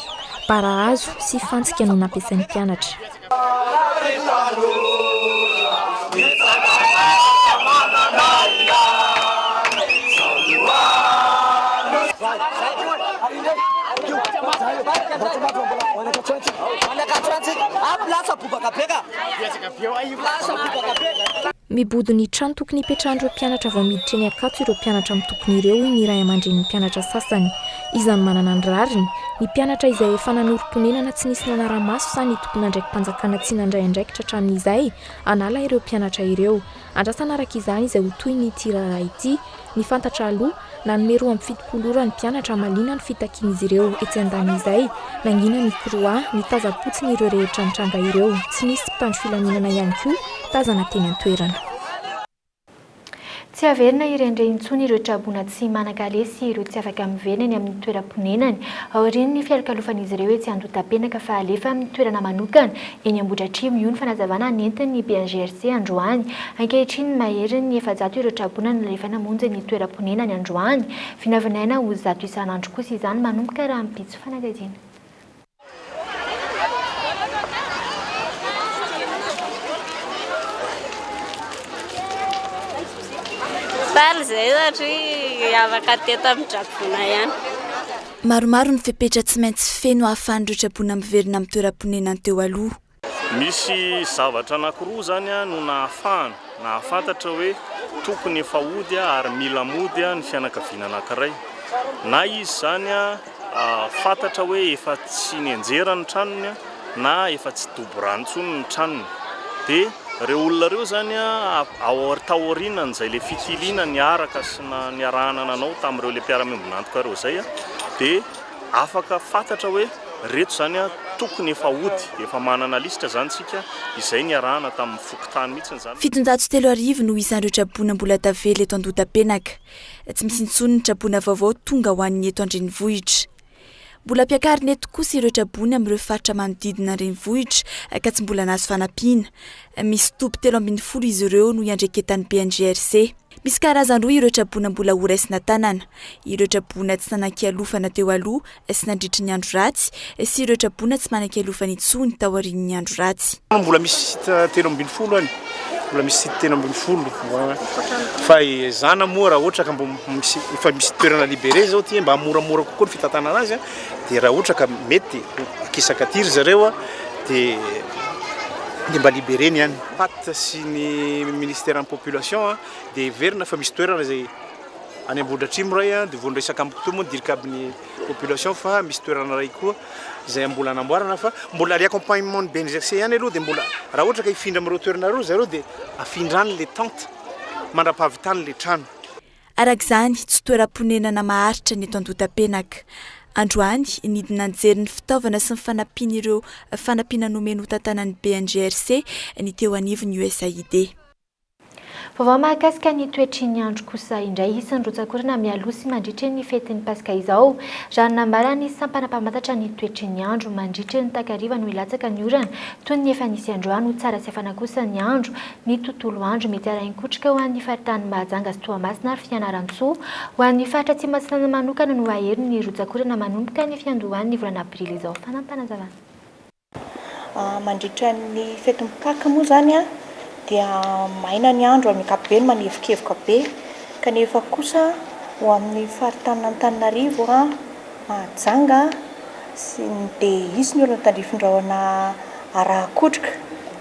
Bara hazo sy fantsika no nampiasain'ny mpianatra. Mibodo ny trano tokony hipetrahan'ireo mpianatra vao miditra eny Ankatso ireo mpianatra mitokona ireo, hoy ny ray aman-drenin'ny mpianatra sasany. Iza no manana ny rariny? Ny mpianatra izay efa nanorim-ponenana tsy nisy nanara-maso sa ny tompon'andraiki-panjakana tsy nandray andraikitra hatramin'izay hanala ireo mpianatra ireo? Andrasana araka izany izay ho tohin'ity raharaha ity. Ny fantatra aloha, nanome 72 ora ny mpianatra hamaliana ny fitakian'izy ireo. Etsy andanin'izay, nangina ny Croua, nitazam-potsiny ireo rehetra nitranga ireo. Tsy nisy mpitandro filaminana ihany koa tazana teny an-toerana. Tsy haverina hirenireny intsony ireo traboina tsy manan-kaleha sy ireo tsy afaka miverina eny amin'ny toeram-ponenany aorian'ny fialokalofan'izy ireo etsy Andohatapenaka fa alefa amin'ny toerana manokana eny Ambohidratrimo. Io ny fanazavana nentin'ny BNGRC androany. Ankehitriny, maherin'ny 400 ireo traboina nalefa namonjy ny toeram-ponenany androany. Vinavinaina ho 100 isan'andro kosa izany manomboka rahampitso fanadihadiana. Faly izay satria afaka teto amin'ny traboina ihany. Maromaro ny fepetra tsy maintsy feno ahafahan'ireo traboina miverina amin'ny toeram-ponenany teo aloha. Misy zavatra anankiroa izany no nahafahana nahafantatra hoe tokony efa hody ary mila mody ny fianakaviana anankiray. Na izy izany fantatra hoe efa tsy nianjera ny tranony na efa tsy dobo rano intsony ny tranony. Dia ireo olona ireo izany taorianan'izay ilay fitiliana niaraka sy niarahana nanao tamin'ireo ilay mpiara-miombon'antoka ireo izay dia Afaka fantatra hoe reto zany tokony efa hody, efa manana lisitra zany tsika izay niarahana tamin'ny fokontany mihitsiny zany. 3700 no isan'ireo traboina mbola tavela eto Andohatapenaka. Tsy misy intsony ny traboina vaovao tonga ho an'ny eto an-drenivohitra. Mbola ampiakarina eto kosa ireo traboina amin'ireo faritra manodidina ny renivohitra ka tsy mbola nahazo fanampiana. Misy toby 13 izy ireo no iandreketan'ny BNGRC. Misy karazany roa ireo traboina mbola horaisina tanana, ireo traboina tsy nanan-kialofana teo aloha sy nandritry ny andro ratsy sy ireo traboina tsy manan-kialofana intsony taorian'ny andro ratsy. Mbola misy site 13 any, mbola misy site 13 fa ezahana moa raha ohatra ka mbo misy efa misy toerana libéré zao ty mba hamoramora kokoa ny fitantanana azy dia raha ohatra ka mety akisaka aty ry zareo dia dia mba libéré ny any. Pat sy ny Ministère ny population dia heverina fa misy toerana izay any Ambohidratrimo iray dia vao niresaka amiko teo moa ny dircab ny population fa misy toerana iray koa izay mbola anamboarana fa mbola ry accompagnement ny BNGRC ihany aloha dia mbola raha ohatra ka hifindra amin'ireo toerana ireo zareo dia afindra any le tente mandra-pahavitany le trano. Araka izany, tsy toeram-ponenana maharitra ny eto Andohatapenaka. Androany, nidina nijery ny fitaovana sy ny fanampian'ireo fanampiana nomeny hotantanan'ny BNGRC ny teo anivon'ny USAID. Vaovao mahakasika ny toetry ny andro kosa indray. Hisy ny rotsak'orana mialoha sy mandritry ny fetin'ny Paska izao. Raha ny nambaran'ny sampana mpamantatra ny toetry ny andro, mandritry ny takariva no hilatsaka ny orana, toy ny efa nisy androany. Ho tsara sy hafana kosa ny andro ny tontolo andro. Mety harahin-kotroka ho an'ny faritanin'i Mahajanga sy Toamasina ary Fianarantsoa. Ho an'ny faritra Atsimo Atsinanana manokana no hahery ny rotsak'orana manomboka ny fiandohan'ny volana aprily izao. Fanampinazavana. Mandritra ny fetin'ny Paka moa izany. dia maina ny andro amin'ny ankapobeny, manevokevoka be. Kanefa kosa ho amin'ny faritanin'Antananarivo, Mahajanga sy ny dia hisy ny orana tandrifin-drahona arahan-kotroka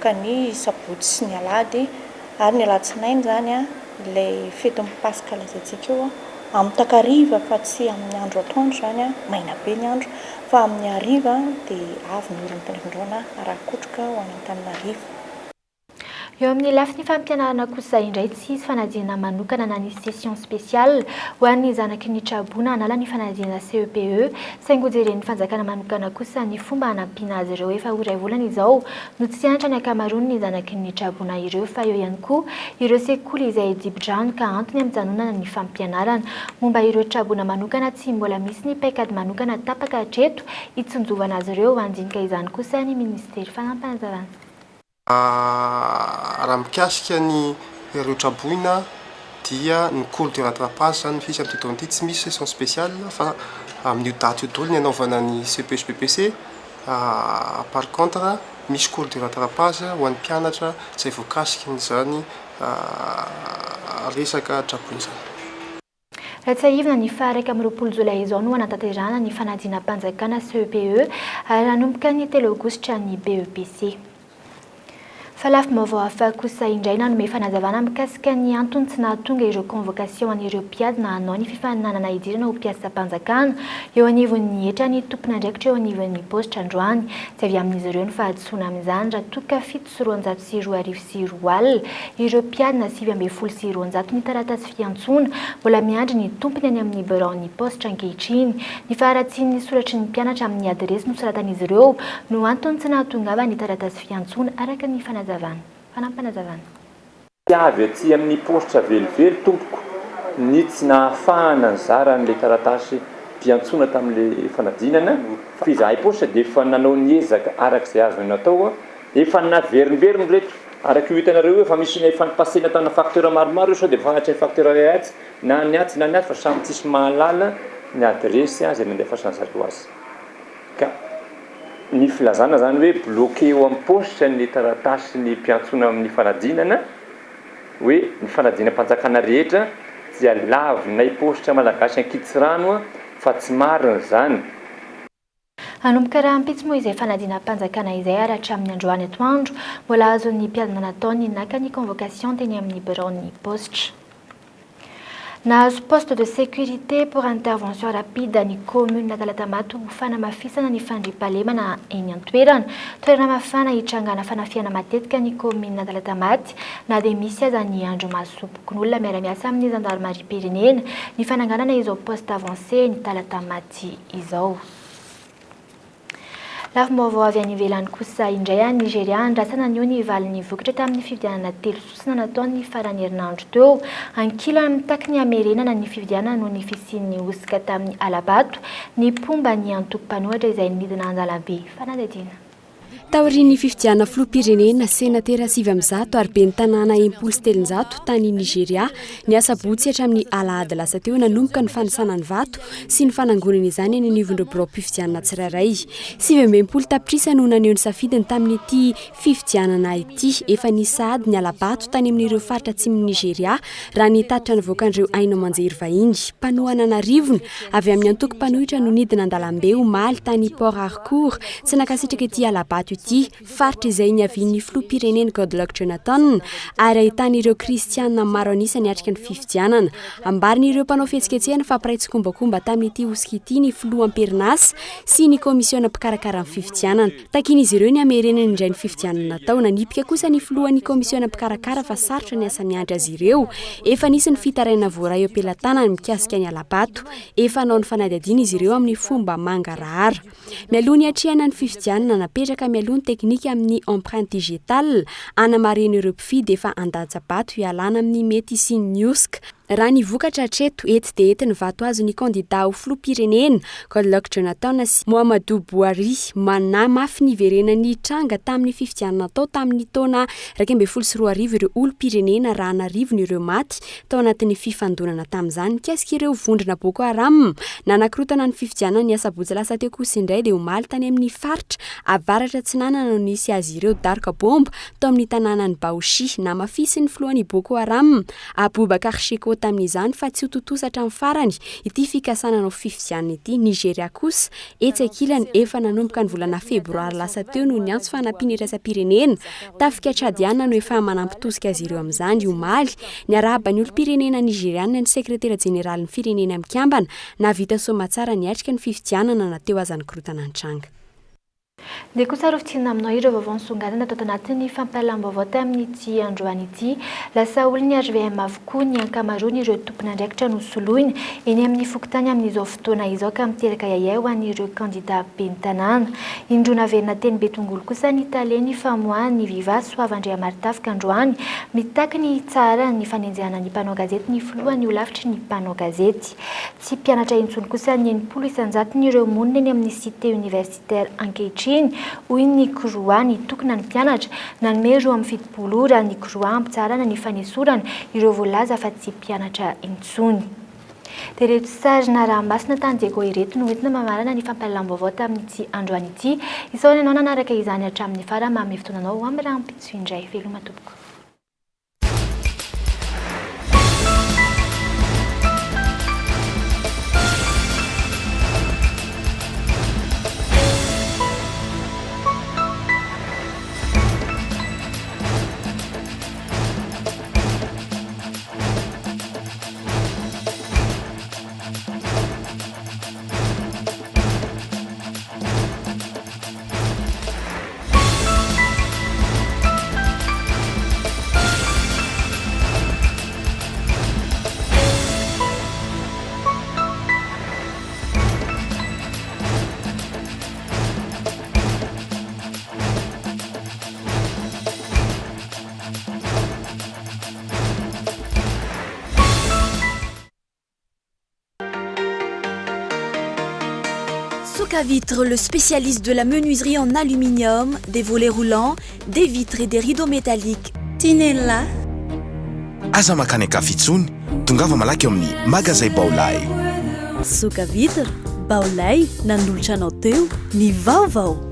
ka ny sabotsy sy ny alahady ary ny alatsinainy izany ilay fetin'ny Paska lazaintsika eo amin'ny takariva fa tsy amin'ny andro atoandro izany, maina be ny andro fa amin'ny hariva dia avy ny orana tandrifin-drahona arahan-kotroka ho an'Antananarivo. Eo amin'ny lafiny fampianarana kosa indray tsy hisy fanadinana manokana na ny session spéciale ho an'ny zanaky ny traboina hanala ny fanadinana CEPE saingy hojeren'ny fanjakana manokana kosa ny fomba hanampiana azy ireo efa ho iray volana izao no tsy antra ny ankamaroan'ny zanaky ny traboina ireo fa eo ihany koa ireo sekoly izay dibo-drano ka antony hampijanonana ny fampianarana. Momba ireo traboina manokana tsy mbola misy ny paikady manokana tapaka hatreto hitsinjovana azy ireo handinika izany kosa ny minisitery fanampinazavana. Raha mikasika ny ireo traboina dia ny cours de rattrapage zany no hisy amin'ity taona ity, tsy misy session spéciale fa amin'io daty io daholo ny hanaovana ny CPE sy BEPC, par contre misy cours de rattrapage ho an'ny mpianatra izay voakasikin'izany resaka traboina izany. Raha tsiahivina, ny faha 21 jolay izao no hanatanterahana ny fanadinam-panjakana CEPE ary hanomboka ny telo aogositra ny BEPC. Fa lafim-baovao hafa kosa indray nanome fanazavana mikasika ny antony tsy nahatonga ireo convocation an'ireo mpiadina hanao ny fifaninanana hidirana ho mpiasam-panjakana eo anivon'ny hetra ny tompon'andraikitra eo anivon'ny paositra androany. Tsy avy amin'izy ireo ny fahadisoana amin'izany raha toa ka 2007 20 ireo mpiadina 219 ny taratasy fiantsoana mbola miandry ny tompony any amin'ny biraon'ny paositra ankehitriny. Ny faharatsian'ny soratry ny mpianatra amin'ny adiresy nosoratan'izy ireo no antony tsy nahatongavan'ny taratasy fiantsoana araka ny fanazavana. Fanampinazavana. Tsy avy aty amin'ny paositra velively tompoko ny tsy nahafahana nizara an'ilay taratasy mpiantsoana tamin'ilay fanadinana fa izahay paositra dia efa nanao ny ezaka araka izay azony natao. Efa naverimberiny reto, araka io hitanareo io efa misy efa ni-passer-na tamina facteur maromaro io sao dia fantatry ny facteur iray atsy na ny atsy na ny atsy fa samy tsisy mahalala ny adiresy izay nandefasan zareo azy. Ka ny filazana zany hoe bloquer eo amin'ny paositra ny taratasy ny mpiantsona amin'ny fanadinana hoe ny fanadinam-panjakana rehetra dia lavinay paositra malagasy ankitsirano fa tsy marina izany. Hanomboka rahampitso moa izay fanadinam-panjakana izay ary hatramin'ny androany atoandro mbola azon'ny mpiadina natao ny naka ny convocation teny amin'ny biraon'ny paositra. Nahazo poste de sécurité pour intervention rapide ny kaominina Talatamaty ho fanamafisana ny fandriampahalemana eny an-toerana. Toerana mafana hitrangana fanafihana matetika ny kaominina Talatamaty na dia misy aza ny andrimasom-pokonolona miara-miasa amin'ny zandarimariam-pirenena ny fananganana izao poste avancé eny Talatamaty izao. Lafim-baovao avy any ivelany kosa indray any Nigeria, andrasana anio ny valin'ny vokatra tamin'ny fifidianana telo sosona natao ny faran'ny herinandro teo. Ankilany, mitaky ny hamerenana ny fifidianana noho ny fisian'ny hosoka tamin'ny hala-bato ny mpomba ny antoko mpanohitra izay nidina an-dalambe. Fanadihadiana. Taorian'ny fifidianana filoham-pirenena, senatera 109 ary ben'ny tanàna 360 tany Nigeria, ny asabotsy hatramin'ny alahady lasa teo nanomboka ny fanisana ny vato sy ny fanangonana izany eny anivon'ireo biraom-pifidianana tsirairay. 69 tapitrisa no naneho ny safidiny tamin'ity fifidianana ity. Efa nisy sahady ny hala-bato tany amin'ireo faritra atsimon'i Nigeria, raha ny tatitra navoakan'ireo haino aman-jery vahiny. Mpanohana an'arivony avy amin'ny antoko mpanohitra no nidina an-dalambe omaly tany Port Harcourt Tsy nankasitraka ity hala-bato ity, faritra izay niavian'ny filoham-pirenena Goodluck Jonathan ary ahitana ireo kristiana maro an'isa niatrika ny fifidianana. Ambaran'ireo mpanao fihetsiketsehana fa mpiray tsikombakomba tamin'ity hosoka ity ny filoha am-perinasa sy ny kaomisiona mpikarakara ny fifidianana. Takian'izy ireo ny hamerenana indray ny fifidianana natao. Nanipika kosa ny filohan'ny kaomisiona mpikarakara fa sarotra ny asa miandry azy ireo. Efa nisy ny fitarainana voaray eo am-pelatanany mikasika ny hala-bato. Efa hanao ny fanadihadiana izy ireo amin'ny fomba mangarahara. Mialoha ny hiatrehana ny fifidianana, napetraka mialoha ny teknika amin'ny empreinte digitale hanamarihana ireo mpifidy efa handatsa-bato hialana amin'ny mety hisian'ny hosoka. Raha ny vokatra hatreto, etsy dia ety ny vato azon'ny kandidà ho filoham-pirenena, Goodluck Jonathan sy Muhammadu Buhari. Manahy mafy ny hiverenan'ny tranga tamin'ny fifidianana natao tamin'ny taona 2011 ireo olom-pirenena raha an'arivony ireo maty tao anatin'ny fifandonana tamin'izany mikasika ireo vondrona Boko Haram. Nanakorontana ny fifidianana ny asabotsy lasa teo kosa indray dia omaly tany amin'ny faritra avaratra atsinanana no nisy azy ireo daroka bomba tao amin'ny tanànan'i Bauchi. Namafisin'ny filohan'ny Boko Haram, Abubakar Shekau tamin'izany fa tsy ho tontosa hatramin'ny farany ity fikasana hanao fifidianana ity. Nigeria kosa, etsy ankilany, efa nanomboka ny volana febroary lasa teo no niantso fanampiana iraisam-pirenena. Tafika Tchadiana no efa manampy tosika azy ireo amin'izany. Omaly, niarahaba ny olom-pirenena nigeriana ny sekretera jeneralin'ny Firenena Mikambana, nahavita soamatsara niatrika ny fifidianana na teo aza ny korontana nitranga. Dia kosa ary hofintinina aminao ireo vaovao nisongadina tato anatin'ny fampahalalam-baovao tamin'ity androany ity. Lasa olon'ny hvm avokoa ny ankamaroan'ireo tompon'andraikitra nosoloina eny amin'ny fokontany amin'izao fotoana izao ka miteraka ahiahy ho an'ireo kandida ben'ny tanàna. Indroa naverina teny Betongolo kosa ny talen'ny famoahan'ny Viva, Soava Andriamaritafika androany. Mitaky ny hitsaharan'ny fanenjehana ny mpanao gazety ny filohan'ny holafitry ny mpanao gazety. Tsy mpianatra intsony kosa ny 60 isan-jaton'ireo monina eny amin'ny Cité Universitaire ankehitriny, hoy ny CROUA. Nitokona ny mpianatra. Nanome 72 ora ny CROUA hampitsaharana ny fanesorana ireo voalaza fa tsy mpianatra intsony. Dia ireto sary naraha-masina tany Diego ireto no entina mamarana ny fampahalalam-baovao tamin'ity androany ity. Isaorana ianao nanaraka izany hatramin'ny farany. Manome fotoana anao ho amin'ny rahampitso indray. Veloma tompoko. Vitre, le spécialiste de la menuiserie en aluminium, des volets roulants, des vitres et des rideaux métalliques. Tinella. Aza mankany an-kafa intsony, tongava malaky eo amin'ny Magazay Baolai. Soka Vitre, Baolai, nanolotra anao teo ny vaovao.